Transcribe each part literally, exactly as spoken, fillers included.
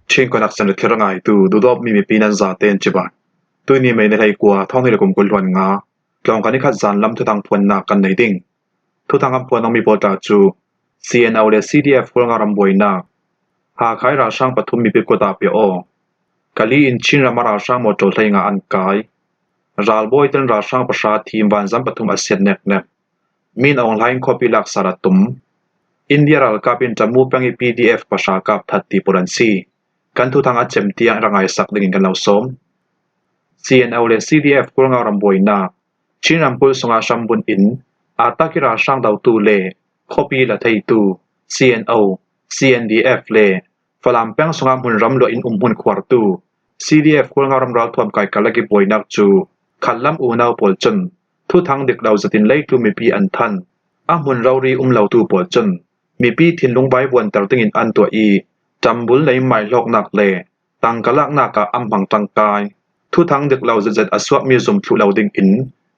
Chin Connection thlir ngaitu, duhdawtmi mipi nan zaten cibai. Tuini May ni hleikua, thawng hnih le kum kul hluan nga, tlawngkai ni khat zan lam thuthang phuannak kan nei ding. Thuthang an phuan nangmi pawl tla cu CNO le CDF Hualngo ram buainak. Hakha i ralhrang pathum mipi kut ah pe aw. Kali in Chin ram ah ralhrang mawṭaw hleinga an kai. Ralbawi ten ralhrang pahra thim, vanzam pathum a siat neknek. Min Aung Hlaing khuapi lak sal a tum. India ralkap in Tamu peng i PDF pahra kap that ti pawl an si. Kan thuthang a cem tiang i rak ngaisak dingin kan lo sawm. CNO le CDF Hualngo ram buainak. Chin ramkulh sungah hrambunh in a tak i ralhrang dotu le khuapi la theitu CNO, CNDF le Falam peng sungah hmunram luah in umhmun khuartu CDF Hualngo ram ralthuam kai karlak i buainak cu khatlam unau pawl cun thuthang dik lo zetin leitlun mipi an thanh. A hmun rori um lotu pawl cun mipi thinlung vaivuanter dingin an tuah i, ṭambul nei maihlawknak le tangka laknak ah an hmang ṭangkai. Thuthang dik lo zetzet a suakmi zum thluh lo dingin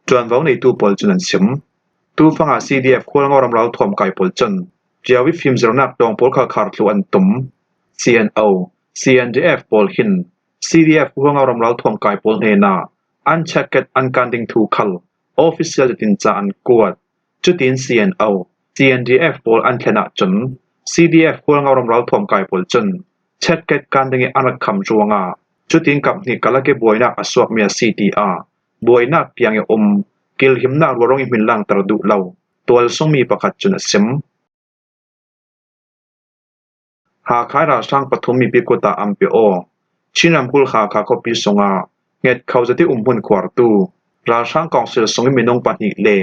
ṭuanvo neitu pawl cun an sim. Tufang ah CDF Hualngo ram ralthuam kai pawl cun riau i fimzirnak ṭawng pawl khalkhar thluh an tum. CNO, CNDF pawl hin CDF Hualngo ram ralthuam kai pawl hnenah an check gate an kan ding thu khal official zetin ca an kuat. Cutin CNO, CNDF pawl an thlen ahcun CDF Hualngo ram ralthuam kai pawl cun check gate kan ding i an rak kham ruangah cutin kap hnih karlak i buainak a suakmi a si, tiah buainak piang i um, kilhimnak ruarung i hminlangter duh lo tualsungmi pakhat cun a sim. Hakha i ralhrang pathum mipi kut ah an pe aw. Chin ramkulh Hakha khuapi sungah nget kho zet i umhmun khuartu ralhrang kawngsil sung i minung pahnih le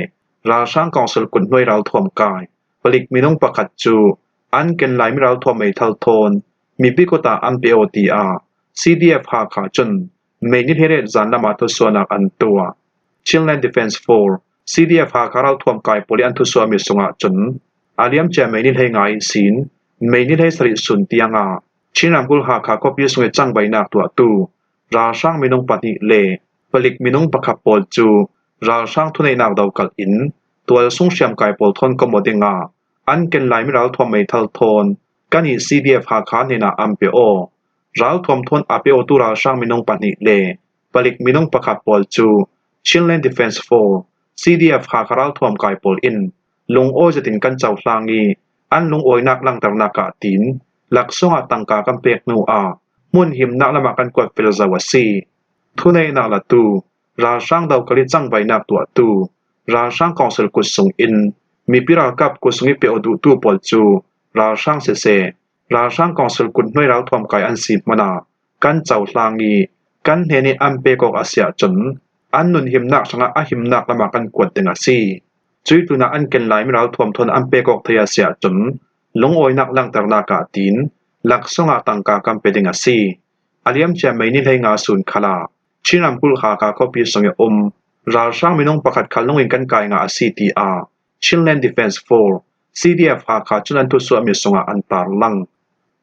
ralhrang kawngsil kut hnuai ralthuam kai palik minung pakhat cu an ken laimi ralthuam meithal thawn mipi kut ah an pe aw, tiah CDF Hakha cun May ni hleiriat zan lam ah thusuahnak an tuah. Chinland Defence Force, CDF Hakha ralthuam kai pawl i an thusuahmi sungah cun a liamcia May ni hleinga ihsin May ni hleisarih sun tiangah Chin ramkulh Hakha khuapi sung i cangvaihnak tuahtu ralhrang minung pahnih le palik minung pakhat pawl cu ralhrang thuneihnak dokalh in tualsung hriamkai pawl thawn kom aw dingah an ken laimi ralthuam meithal thawn kan i CDF Hakha hnenah an pe aw. Ralthuam thawn a pe awtu ralhrang minung pahnih le palik minung pakhat pawl cu Chinland Defence Force, CDF Hakha ralthuam kai pawl in lungawi zetin kan cohlang i an lungawinak langternak ah tiin laksawng ah tangka kan pek hnu ah hmun himnak lamah kan kuat fel zo a si. Thuneihnak latu, ralhrang dokalh i cangvaihnak tuahtu ralhrang kawngsil kut sung in mipi ralkap kut sung i pe aw duhtu pawl cu ralhrang siseh, ralhrang kawngsil kut hnuai ralthuam kai an si hmanh ah kan cohlang i kan hnen i an pek awk a si ahcun an nun himnak hrangah a himnak lamah kan kuat ding a si. Cuih tlunah an ken laimi ralthuam thawn an pek awk thei a si ahcun lungawinak langternak ah tiin laksawng ah tangka kan pe ding a si. A liamcia May ni hleinga sun khalah Chin ramkulh Hakha khuapi sung i um ralhrang minung pakhat khal lung in kan kai ngah a si, tiah Chinland Defence Force, CDF Hakha cun an thusuahmi sungah an tarlang.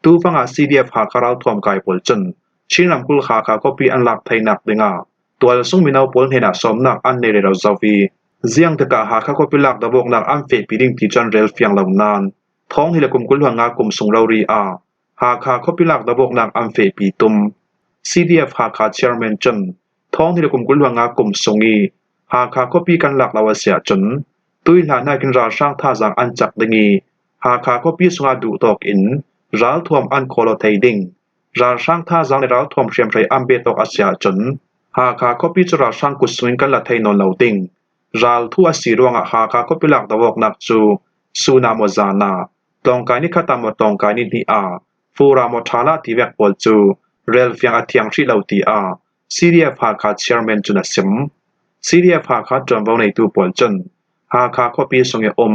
Tufang ah CDF Hakha ralthuam kai pawl cun Chin ramkulh Hakha khuapi an lak theinak dingah tualsung mino pawl hnenah sawmnak an nei rero zo i, ziangtikah Hakha khuapi lak dovawknak an fehpi ding ti cu an rel fiang lo nain, thawng hnih le kum kul hluan nga kum sung rori ah Hakha khuapi lak dovawknak an fehpi tum. CDF Hakha chairman cun thawng hnih le kum kul hluan nga kum sung i Hakha khuapi kan lak lo a si ahcun, tuihla hnakin ralhrang thazaang an cak ding i Hakha khuapi sungah duhtawk in ralthuam an khawl aw thei ding, ralhrang thazaang le ralthuam hriamhrei an bet awk a si ahcun, Hakha khuapi cu ralhrang kut sungin kan la thei nawn lo ding. Ral thu a si ruangah Hakha khuapi lak dovawknak cu sun ah maw zan ah, tlawngkai ni khat ah maw tlawngkai ni hnih ah, fur ah maw ṭhal ah ti vek pawl cu rel fiang a thiang hrih lo, tiah CDF Hakha chairman cun a sim. CDF Hakha ṭuanvo neitu pawl cun Hakha khuapi sung i um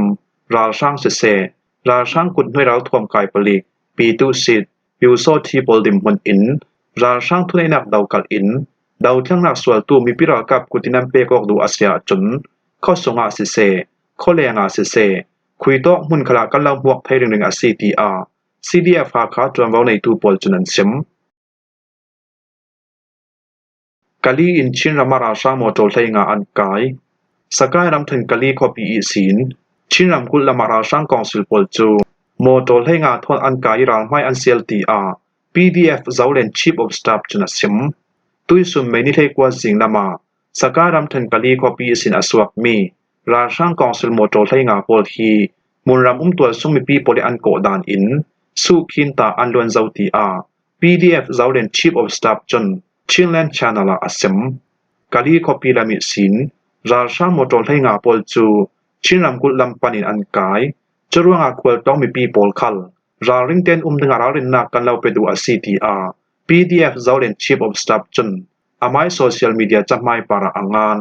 ralhrang siseh, ralhrang kut hnuai ralthuam kai palik, Pyithu Sit, Pyusawthi pawl dinhmun in ralhrang thuneihnak dokalh in dothlengnak sualtu mipi ralkap kut in an pek awk duh a si ahcun, khuasung ah siseh, khualeng ah siseh, khuitawk hmun khalah kan lo hmuak thei ringring a si, tiah CDF Hakha ṭuanvo neitu pawl cun an sim. Kali in Chin ram ah ralhrang mawṭaw hleinga an kai. Sagaing ramṭhen Kali khuapi ihsin Chin ramkulh lamah ralhrang kawngsil pawl cu mawṭaw hleinga thawn an kai i ral hmai an sial, tiah PDF Zoland Chief of Staff cun a sim. Tuisun May ni hleikua zing lamah Sagaing ramṭhen Kali khuapi ihsin a suakmi ralhrang kawngsil mawṭaw hleinga pawl hi hmunram um tualsung mipi pawl in an kawh dan in suhkhin ta an luan zo, tiah PDF Zoland Chief of Staff cun Chinland Channel ah a sim. Kali khuapi lam ihsin ralhrang mawṭaw hleinga pawl cu Chin ramkulh lam panin an kai. Curuangah khualtlawn mipi pawl khal ralring tein um dingah ralrinnak kan lo pe duh a si, tiah PDF Zoland Chief of Staff cun amai social media cahmai parah a ngan.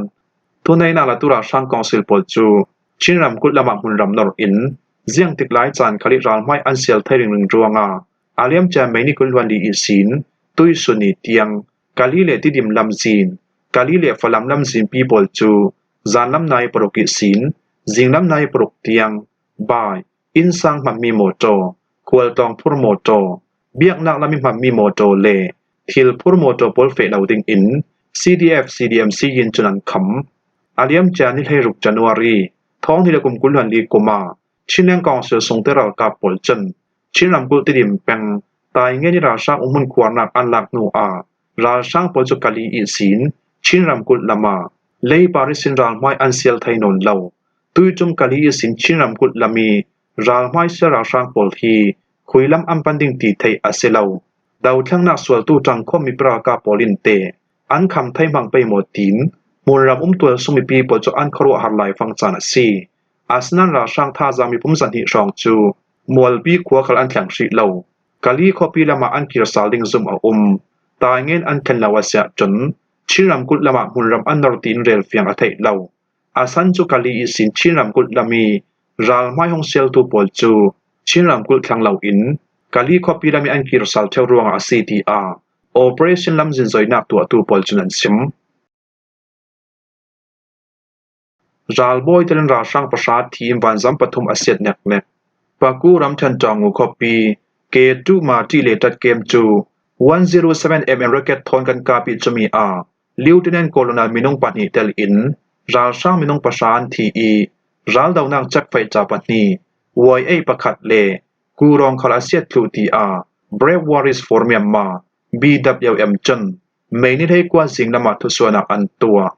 Thuneihnak latu ralhrang kawngsil pawl cu Chin ramkulh lamah hmunram nor in ziangtik lai caan khal ih ralhmai an sial thei ringring ruangah a liamcia May ni kul hluan li ihsin tuisun ni tiang Kali le Tidim lamzin, Kali le Falam lamzinpi pawl cu zanlam nai paruk ihsin zinglam nai paruk tiang bai, innsang hmanmi mawṭaw, khualtlawng phur mawṭaw, biaknak lam ih hmanmi mawṭaw le thil phur mawṭaw pawl feh lo dingin CDF CDM Siyin cun an kham. A liamcia ni hleiruk January thawng hnih le kum kul hluan li kum ah Chinland Council sungte ralkap pawl cun Chin ramkulh Tidim peng Taingen ih ralhrang umhmun khuarnak an lak hnu ah ralhrang pawl cu Kali ihsin Chin ramkulh lamah leipar ihsin ralhmai an sial thei nawn lo. Tuicum Kali ihsin Chin ramkulh lam ih ralhmai sial ralhrang pawl hi khuilam an pan ding ti theih a si lo. Dothlengnak sualtu ṭangkhawm mipi ralkap pawl in teh an kham thei hmang pei maw tiin hmunram um tualsung mipi pawl cu an khuaruahhar laifang caan a si. Asinain ralhrang thazaang mipum zahnih hrawng cu Mualpi khua khal an thleng hrih lo. Kali khuapi lamah an kir sal ding zumh a um. Taingen an thlen lo a si ahcun Chin ramkulh lamah hmunram an nor tiin relfiang a theih lo. A san cu Kali ihsin Chin ramkulh lam ih ralhmai hung sialtu pawl cu Chin ramkulh thlang loin Kali khuapi lam ih an kir sal ṭheu ruangah a si, tiah operation lamzin zoinak tuahtu pawl cun an sim. Ralbawi telin ralhrang pahra thim vanzam pathum a siat neknek. Paku ramṭhen Tawngngu khuapi K two Mati le ṭat kem cu one zero seven mm rocket thawn kan kap ih cumi ah Lieutenant Colonel minung pahnih tel in ralhrang minung pahra an thi ih raldonak cekfaiṭa pahnih, Y eight pakhat le Kudawng khal a siat thluh, tiah Brave Warriors for Myanmar, B W M cun May ni hleikua zinglam ah thusuahnak an tuah.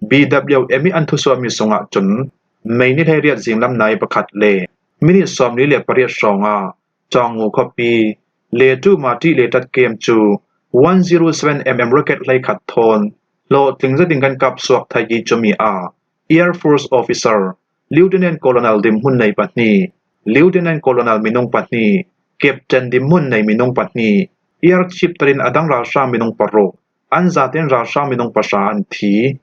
B W M ih an thusuahmi sungah cun May ni hleiriat zinglam nai pakhat le minit sawmli le pariat hrawngah Tawngngu khuapi Letu Mati le ṭat kem cu one zero seven mm rocket hleikhat thawn hlawhtling zetin kan kap suak thei ih cumi ah Air Force officer Lieutenant Colonel dinhmun nei pahnih, Lieutenant Colonel minung pahnih, Captain dinhmun nei minung pahnih, Air Chief telin a dang ralhrang minung paruk, an zatein ralhrang minung pahra an thi.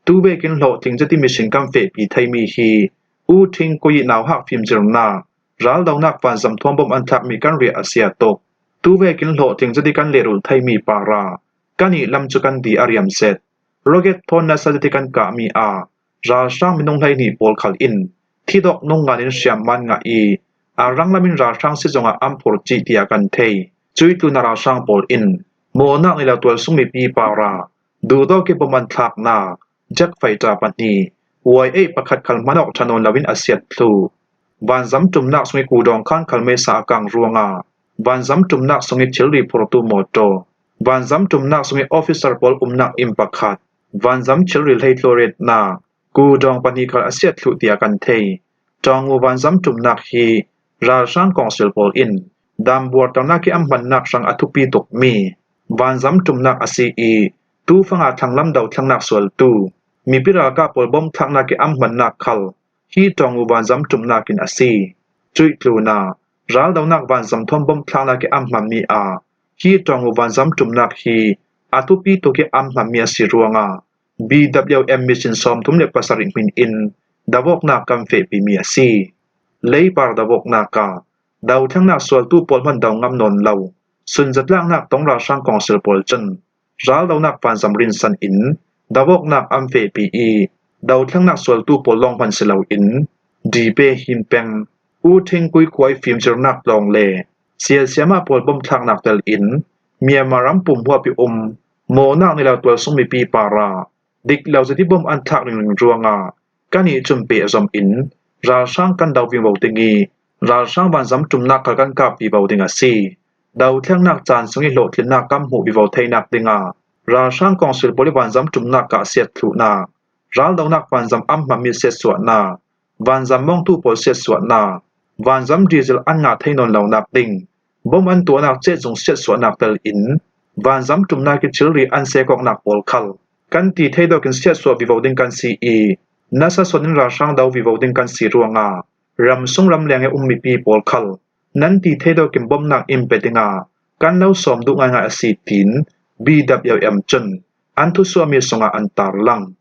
Tuvekin hlawhtling zet ih mihring kan fehpi theimi hi U Thing Kui ih nauhak fimcirnak, raldonak vanzam thawn bom an thlakmi kan riah a si a tuk. Tuvekin hlawhtling zet ih kan lehrulh theimi parah kan ihlam cu kan di a riam zet. Rocket thawn nasa zet ih kan kahmi ah ralhrang minung hleihnih pawl khal in thidok nung ngan in hriamhma ngah ih a ranglam in ralhrang si zongah an phur cih tiah kan thei. Cuih tlunah ralhrang pawl in mawhnak nei lo tualsung mipi parah duhdawk ih bom an thlaknak jet fighter pahnih, Y eight pakhat khal hman awk ṭha nawn loin a siat thluh. Vanzam ṭumnak sungih Kudawng khan khal meisa a kang ruangah vanzam ṭumnak sungih thilri phurtu mawṭaw, vanzam ṭumnak sungih officer pawl umnak inn pakhat, vanzam thilri hleithluaretnak Kudawng pahnih khal a siat thluh tiah kan thei. Tawngngu vanzam ṭumnak hi ralhrang kawngsil pawl in dam buarternak ih an hmannak hrang a thupi tukmi vanzam ṭumnak a si ih, tufang ah thlanglam dothlengnak sualtu mipi ralkap pawl bom thlaknak ih an hmannak khal hi Tawngngu vanzam ṭumnak in a si. Cuih tlunah raldonak vanzam thawn bom thlaknak ih an hmanmi ah hi Tawngngu vanzam ṭumnak hi a thupi tuk ih an hmanmi a si ruangah B W M mission sawmthum le pasarih hmin in davawknak kan fehpimi a si. Leipar davawknak ah dothlengnak sualtu pawl hman do ngam nawn lo sunzatlaknak tong ralhrang kawngsil pawl cun raldonak vanzam rinsan in davawknak an fehpi ih dothlengnak sualtu pawl lawng hman si loin Dipe Hin peng U Thing Kui khua ih fimcirnak tlawng le siasiamah pawl bom thlaknak tel in Myanmar ram pumhuap ih um mawhnak nei lo tualsung mipi parah dik lo zet ih bom an thlak ringring ruangah kan ihcun pehzom in ralhrang kan do vingvo ding ih ralhrang vanzam ṭumnak khal kan kap vivo ding a si. Dothlengnak caan sung i hlawhtlinnak kan hmuh vivo theinak dingah ralhrang kawngsil pawl i vanzam ṭumnak kah siat thluhnak, raldonak vanzam am hmang mi siatsuahnak, vanzam mawngtu pawl siatsuahnak, vanzam diesel an ngah thei nawn lonak ding, bom an tuahnak cezung siatsuahnak tel in vanzam ṭumnak i thilri an sekawknak pawl khal kan ti thei dawkin siatsuah vivo ding kan si i, nasa suanin ralhrang do vivo ding kan si ruangah ram sung ram leng i um mipi pawl khal nan ti thei dawkin bomnak in pe dingah kan lo sawm duh ngaingai a si, tiin B W M cun an thusuahmi sungah an tarlang.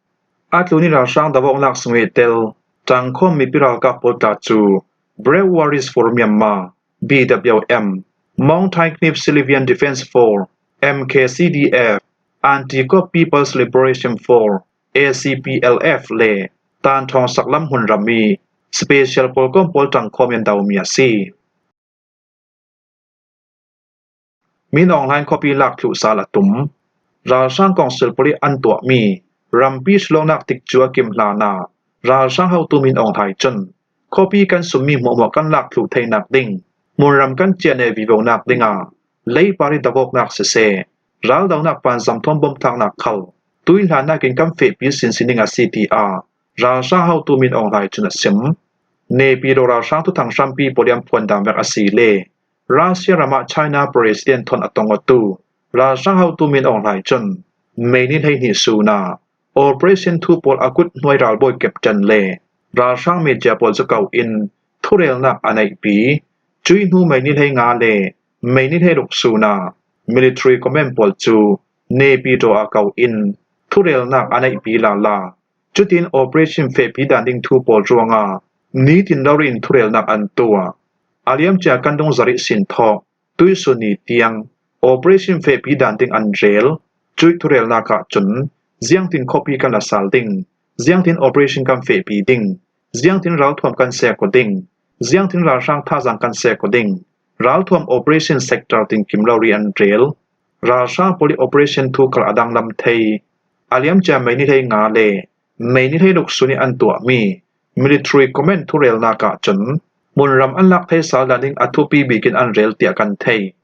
A tlun i ralhrang dovawknak sung i tel ṭangkhawm mipi ralkap pawl tla cu Brave Warriors for Myanmar, B W M, Maung Thai Khnip Civilian Defense Force, M K C D F, Anti-Coup People's Liberation Force, A C P L F, le Tan Thawng Sak Lam hmunram i special pawlkawm pawl ṭangkhawm in domi a si. Min Aung Hlaing khuapi lak thluh sal a tum. Ralhrang kawngsil pawl i an tuahmi rampi hrulawknak tikcu a kim hlanah ralhrang hotu Min Aung Hlaing cun khuapi kan summi hmuahhmuah kan lak thluh theinak ding, hmunram kan ciah neh vivonak dingah leipar i dovawknak siseh, raldonak vanzam thawn bom thlaknak khal tuihlannak in kan fehpi sinsin ding a si, tiah ralhrang hotu Min Aung Hlaing cun a sim. Naypyidaw ralhrang thuthang hrampi pawl i an phuan dan vek a si le Russia ramah China President thawn a tong awtu ralhrang hotu Min Aung Hlaing cun May ni hleihnih sun ah Operation Thu pawl a kut hnuai ralbawi captain le ralhrang media pawl cu ko in thurelnak a neihpi. Cui hnu May ni hleinga le May ni hleiruk sun ah military command pawl cu Naypyidaw ah ko in thurelnak a neihpi lala. Cutin operation fehpi dan ding thu pawl ruangah nitin rori in thurelnak an tuah. A liamcia kan dung zarih sin thawh tuihsun ni tiang operation fehpi dan ding an rel. Cuih thurelnak ah cun ziangtin khuapi kan la sal ding, ziangtin operation kan fehpi ding, ziangtin ralthuam kan sek aw ding, ziangtin ralhrang thazaang kan sek aw ding, ralthuam operation sector tin kim rori an rel. Ralhrang pawl i operation thu khal a danglam thei. A liamcia May ni hleinga le May ni hleiruk sun i an tuahmi military command thurelnak ah cun hmunram an lak thei sal dan ding a thupi bikin an rel tiah kan thei.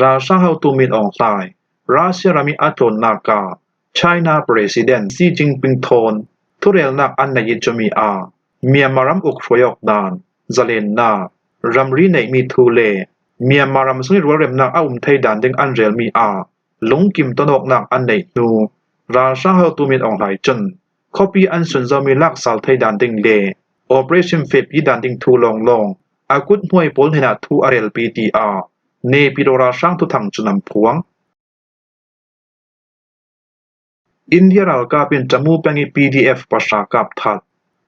Ralhrang hotu Min Aung Hlaing Russia ram i a tlawnnak ah China President Xi Jinping thawn thurelnak an nei i cumi ah Myanmar ram uk hruai awk dan, zalennak, ramri neihmi thu le Myanmar ram sung i rualremnak a um thei dan ding an relmi ah lungkim ton awknak an neih hnu ralhrang hotu Min Aung Hlaing cun khuapi an sun zomi lak sal thei dan ding le operation fehpi dan ding thu lawnglawng a kut hnuai pawl hnenah thu a relpi, tiah Naypyidaw ralhrang thuthang cun an phuang. India ralkap in Tamu peng i P D F pahra kap that.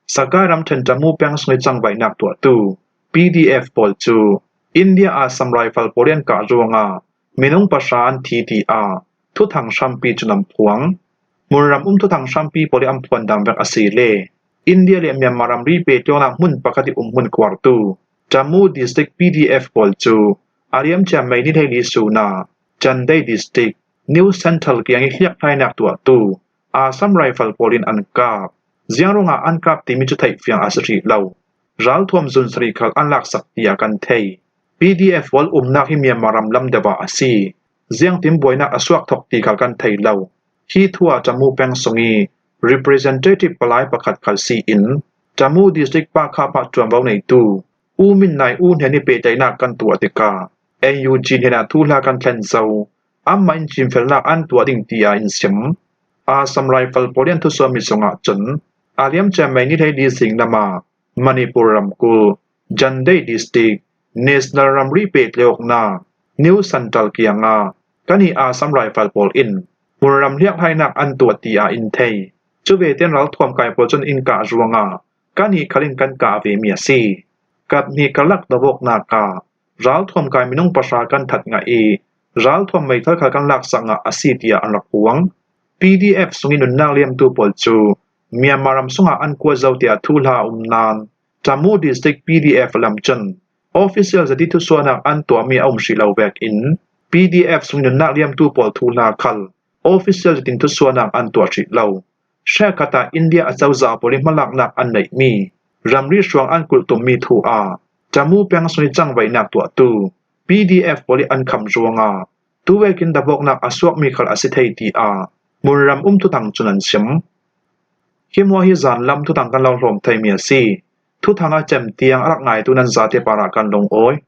Sakai ramṭhen Tamu peng sung i cangvaihnak tuahtu P D F pawl cu India Assam Rifle pawl i an kah ruangah minung pahra an thi, tiah thuthang hrampi cun an phuang. Hmunram um thuthang hrampi pawl i an phuan dan vek a si le India le Myanmar ramri pehtlawnnak hmun pakhat i um hmun kuartu Tamu District P D F pawl cu a liamcia May ni hleili sun ah Chandel District New Santal kiang i hliakhlainak tuahtu Assam Rifle pawl in an kap. Ziang ruangah an kap timi cu theih fiang a si hrih lo. Ralthuam zun sarih khal an laksak tiah kan thei. P D F pawl umnak hi Myanmar ram lam deuh ah a si. Ziangtin buainak a suak thawk ti khal kan thei lo. Hi thu ah Tamu peng sung i representative palai pakhat khal si in Tamu District Pakha Pha ṭuanvo neitu U Min Naing U hnen i pehtlaihnak kan tuah tikah N U G hnenah thuhla kan thlen zo. Amah in cinfelnak an tuah ding tiah in sim. Assam Rifle pawl i an thusuahmi sungah cun a liamcia May ni hleili zing lamah Manipur ramkulh Chandel District National ramri pehtlaihawknak New Santal kiangah kan i Assam Rifle pawl in hmunram hliakhlainak an tuah tiah in thei. Cuvete in ralthuam kai pawl cun in kah ruangah kan i khal in kan kah vemi a si. Kap hnih karlak dovawknak ah ralthuam kai minung pahra kan that ngah i ralthuam meithal khal kan laksak ngah a si, tiah an rak phuang. P D F sung i nunnak liamtu pawl cu Myanmar ram sungah an kuat zo tiah thuhla a um nain Tamu District P D F lam cun official zati thusuahnak an tuahmi a um hrih lo vekin P D F sung i nunnak liamtu pawl thuhla khal official zatin thusuahnak an tuah hrih lo. Hrekkhat ah India acozah pawl i hmalaknak an neihmi ramri hruang an kulh tummi thu ah Tamu peng sung i cangvaihnak tuahtu P D F pawl ih an kham ruangah tuvekin dapawknak a suakmi khal a si thei, tiah Munram um thuthang cun an sim. Hi hmuah hi zanlam thuthang kan lo hlawm theimi a si. Thuthang a cem tiang a rak ngaitu nan zate parah kan lungawi.